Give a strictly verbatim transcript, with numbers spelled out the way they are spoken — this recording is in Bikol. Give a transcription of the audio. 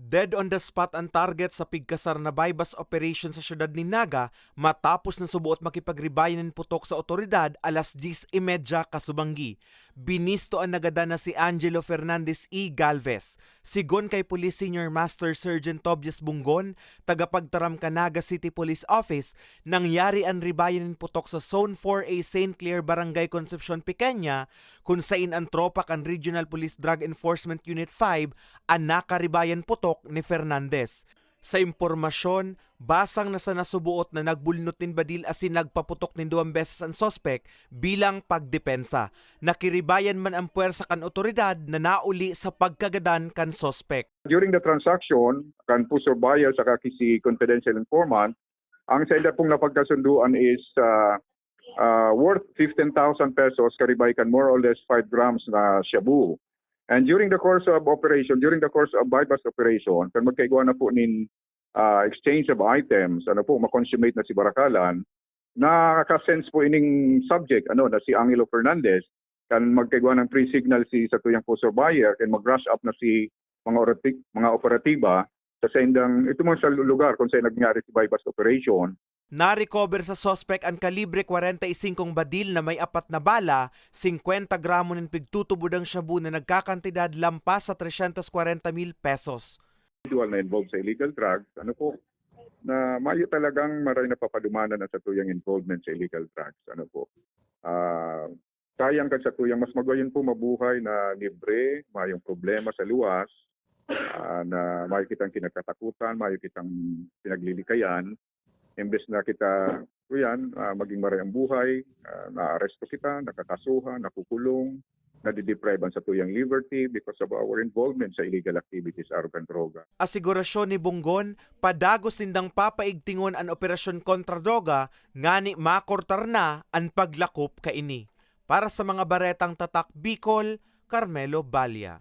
Dead on the spot an target sa pigkasar na buy-bust operation sa siyudad nin Naga matapos na subuot makipagribayan nin putok sa otoridad alas dyes y media kasubanggi. Binisto an nagadan na si Angelo Fernandez y Galvez. Sigon kay Police Senior Master Sergeant Tobias Bungon, tagapagtaram kan Naga City Police Office, nangyari an ribayan nin putok sa Zone four A Saint Clair, Barangay Concepcion Pequeña, kun sain an tropa kan Regional Police Drug Enforcement Unit five an nakaribayan putok ni Fernandez. Sa impormasyon, basang na sa nasubuot na nagbulnot nin badil asin nagpaputok nin duwang beses an suspek bilang pagdepensa. Nakiribayan man an puwersa kan otoridad na nauli sa pagkagadan kan suspek. During the transaction, kan Pusor buyer saka ki si confidential informant, ang sainda pong napagkasunduan is, ah, ah, worth fifteen thousand pesos, karibay kan more or less five grams na shabu. And during the course of operation, during the course of buy-bust operation, kan magkaigwa na po nin, ah, exchange of items, ano po, ma-consummate na si Barakalan, nakaka-sense po ining subject, ano, na si Angelo Fernandez, kan magkaigwa ng pre-signal si satuyang Pusor buyer, kan mag-rush up na si mga orati-, mga operatiba sa saindang, ito man sa lugar kung saan nangyari si buy-bust operation. Narecover sa suspek an kalibre kwarenta y singkong badil na may apat na bala, singkwenta gramo nin pigtutubod ang shabu na nagkakantidad lampas sa tresyentos kwarenta mil pesos. Individual na involved sa illegal drugs, ano po, na mayo talagang maray napapadumanan ang satuyang involvement sa illegal drugs, ano po. Ah, sayang kan satuyang mas magayon po mabuhay na libre, mayong problema sa luwas, ah, na mayo kitang kinakatakutan, mayo kitang pinaglilikayan, imbes na kita, kuyan, ah, maging maray ang buhay, ah, naaresto kita, nakakasuhan, nakukulong, nadideprive ang satuyang liberty because of our involvement sa illegal activities, arog kan droga. Asigurasyon ni Bungon, padagos nindang papaigtingon an operasyon kontra droga ngani makortar na an paglakop kaini. Para sa mga baretang Tatak Bicol, Carmelo Balla.